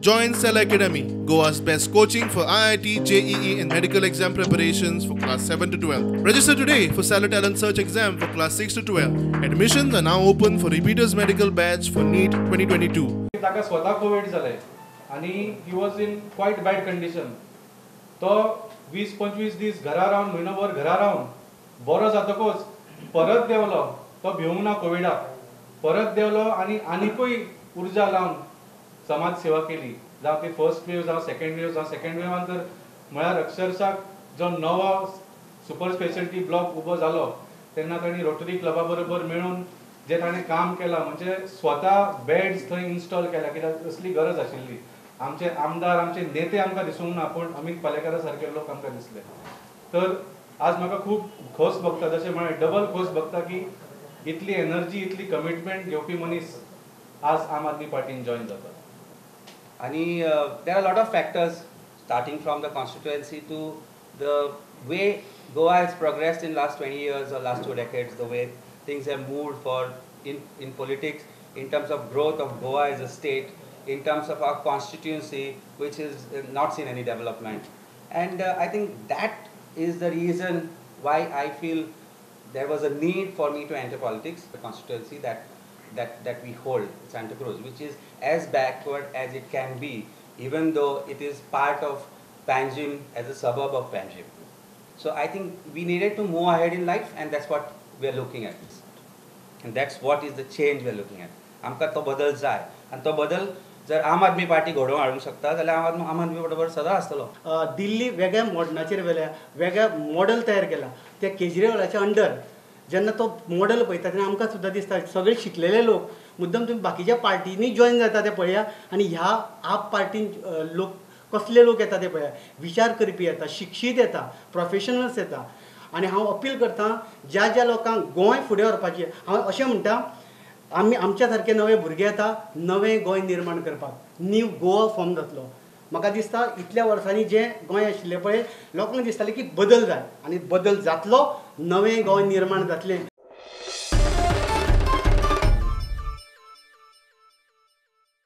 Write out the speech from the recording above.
Join Cell Academy, Goa's best coaching for IIT, JEE and medical exam preparations for class 7 to 12. Register today for Cellar Talent Search exam for class 6 to 12. Admissions are now open for repeaters medical batch for NEET 2022. ताका स्वता Covid जालें आनी he was in quite bad condition. तो 20-25 दीस घरा रावन, म्हयनोभर घरा रावन बरो जातकूच परत देंवलो. तो भिवंक ना कोविडाक, परत देंवलो आनी आनिकूय उर्जा लावन समाज सेवा केली. जावं ती फर्स्ट वेव जावं सेकंड वेव जावं, सेकंड वेवान तर म्हळ्यार अक्षरशः जो नवो सुपर स्पेशलिटी ब्लॉक उबो जालो तेन्ना तांणी रोटरी क्लबा बरोबर मेळून जे ताणें काम केलां, म्हणजे स्वता बेड्स थंय इन्स्टॉल केल्या, कित्याक असली गरज आशिल्ली. आमचे आमदार, आमचे नेते आमकां दिसूंक ना, पूण अमीत पालेकारा सारके लोक आमकां दिसले. तर आज म्हाका खूब खोस भोगता, जशें म्हळें डबल खोस भोगता की इतली एनर्जी, इतली कमिटमेंट घेवपी मनीस आज आम आदमी पार्टीन जॉयन जाता. आनी there are lot of factors starting from the constituency to the way Goa has progressed in last 20 years or last 2 decades, the way things have moved for in politics, in terms of growth of Goa as a state, in terms of our constituency, which is not seen any development. And I think that is the reason why I feel there was a need for me to enter politics. The constituency that we hold, Santa Cruz, which is as backward as it can be, even though it is part of Panjim as a suburb of Panjim. So I think we needed to move ahead in life, and that's what we are looking at. And that's what is the change we are looking at. आमकां तो बदल जाय, आनी तो बदल जर आम Aadmi party घडोवन हाडूंक शकता जाल्यार आम आदमी बरोबर सदां आसतलो. दिल्ली वेगळ्या मॉडनाचेर वेल्या, वेगळ्या मॉडल तयार केला. त्या केजरीवालाच्या अंडर जेन्ना तो मॉडल पळयता तेन्ना आमकां सुद्दां दिसता सगळे शिकलेले लोक मुद्दम तुमी बाकीच्या पार्टींनी जॉयन जाता ते पळया, आनी ह्या आप पार्टीन लोक कसले लोक येता ते पळया, विचार करपी येता, शिक्षीत येता, प्रोफेशनल्स येता. आनी हांव अपील करता ज्या ज्या लोकांक गोंय फुडें व्हरपाचें, हांव अशें म्हणटा, आमी आमच्या सारके नवे भुरगे येता नवें गोंय निर्माण करपाक, न्यू गोवा फॉर्म जातलो. म्हाका दिसता इतल्या वर्सांनी जें गोंय आशिल्लें पळय, लोकांक दिसतालें की बदल जाय, आनी बदल जातलो, नवें गोंय निर्माण जातलें.